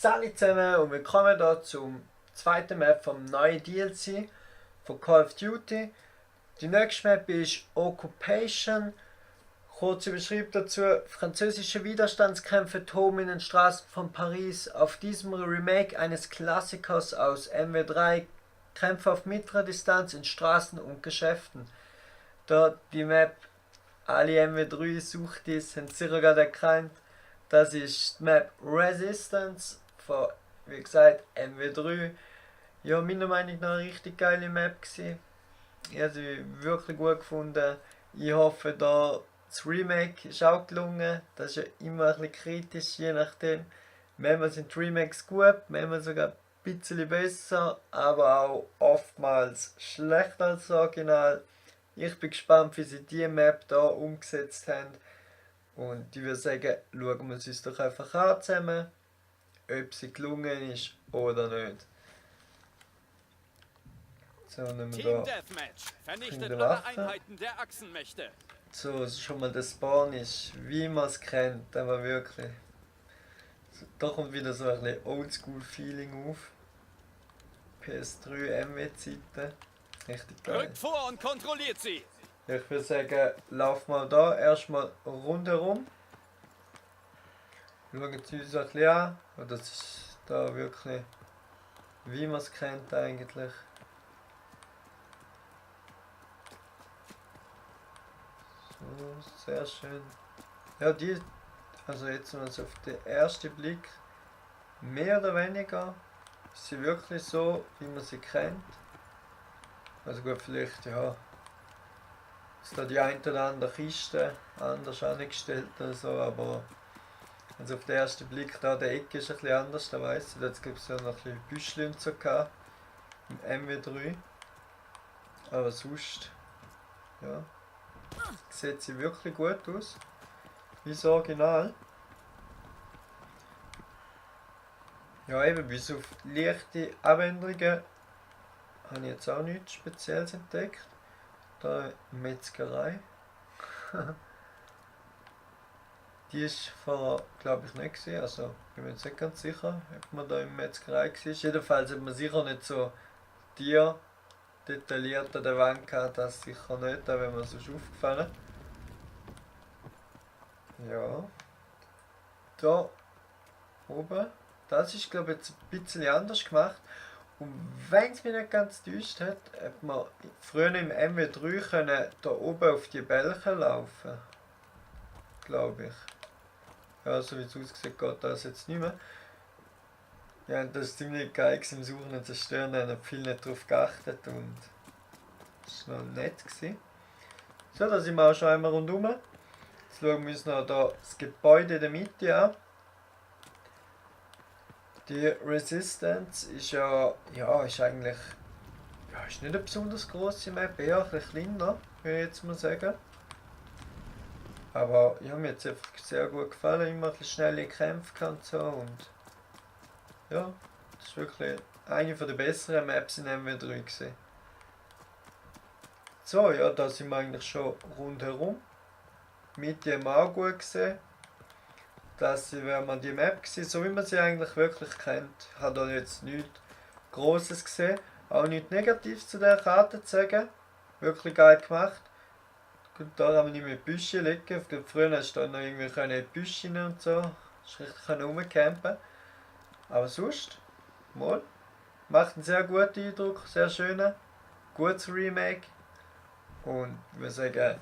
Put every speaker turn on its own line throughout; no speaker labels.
Salut zusammen und willkommen hier zum zweiten Map vom neuen DLC von Call of Duty. Die nächste Map ist Occupation. Kurz überschrieben dazu: französische Widerstandskämpfer toben in den Straßen von Paris. Auf diesem Remake eines Klassikers aus MW3 Kämpfe auf mittlerer Distanz in Straßen und Geschäften. Da die Map alle MW3 sucht ist, haben sie sicher gerade erkannt. Das ist die Map Resistance von, wie gesagt, MW3. Ja, meiner Meinung nach eine richtig geile Map gewesen. Ich habe sie wirklich gut gefunden. Ich hoffe, da das Remake ist auch gelungen. Das ist ja immer ein bisschen kritisch, je nachdem. Manchmal sind die Remakes gut, manchmal sogar ein bisschen besser, aber auch oftmals schlechter als das Original. Ich bin gespannt, wie sie diese Map hier umgesetzt haben. Und ich würde sagen, schauen wir es uns doch einfach an zusammen, ob sie gelungen ist oder nicht. So, nehmen wir
Team
da
Deathmatch. Vernichtet
Finde
alle
Waffe.
Einheiten der Achsenmächte.
So, schon mal der Spawn ist, wie man es kennt, aber wirklich. So, da kommt wieder so ein bisschen Oldschool-Feeling auf. PS3 MW-Zeiten. Richtig geil.
Rückt vor und kontrolliert sie.
Ich würde sagen, lauf mal da erstmal rundherum. Schauen Sie uns ein bisschen an. Und das ist da wirklich, wie man es kennt eigentlich. So, sehr schön. Ja, die, also jetzt mal so auf den ersten Blick, mehr oder weniger ist sie wirklich so, wie man sie kennt. Also gut, vielleicht, ja, ist da die ein oder andere Kiste anders angestellt oder so, aber also auf den ersten Blick da, der Ecke ist ein bisschen anders, da weiss ich, jetzt gibt es ja noch ein bisschen Büschel und so gehabt, im MW3. Aber sonst, ja, sieht sie wirklich gut aus, wie das Original. Ja, eben, bis auf leichte Abänderungen habe ich jetzt auch nichts Spezielles entdeckt. Da Metzgerei. Die ist vorher, glaube ich, nicht gesehen. Also, ich bin mir jetzt nicht ganz sicher, ob man da in Metzgerei war. Jedenfalls hat man sicher nicht so Tier detailliert an der Wand gehabt, das sicher nicht, da wäre mir sonst aufgefallen. Ja. Da oben. Das ist, glaube ich, jetzt ein bisschen anders gemacht. Und wenn es mich nicht ganz täuscht hat, hat man früher im MW3 können da oben auf die Bälche laufen. Glaube ich. Ja, so wie es aussieht, geht das jetzt nicht mehr. Ja, das ist ziemlich geil im Suchen und Zerstören, da haben viele nicht drauf geachtet und das war noch nett gewesen. So, da sind wir auch schon einmal rundherum. Jetzt schauen wir uns noch da das Gebäude in der Mitte an. Die Resistance ist ist eigentlich, ist nicht eine besonders grosse Map, eher ein bisschen kleiner, würde ich jetzt mal sagen. Aber ja, mir hat es einfach sehr gut gefallen, immer ein bisschen schnelle Kämpfe und so und ja, das ist wirklich eine der besseren Maps in MW3 gewesen. So, ja, da sind wir eigentlich schon rundherum. Mitte haben wir auch gut gesehen. Das wäre mal die Map gewesen, so wie man sie eigentlich wirklich kennt. Ich habe da jetzt nichts Grosses gesehen, auch nichts Negatives zu dieser Karte zu sagen. Wirklich geil gemacht. Gut, da haben wir nicht mit Büschen liegen. Früher hast du da noch irgendwie Büschen und so. Hast richtig rumcampen. Aber sonst, mal, macht einen sehr guten Eindruck, sehr schöner, gutes Remake. Und ich würde sagen,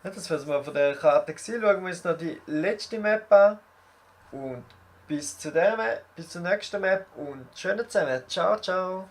ja, das war es mal von dieser Karte gewesen. Schauen wir uns noch die letzte Map an. Und bis zur nächsten Map und schönen zusammen. Ciao, ciao.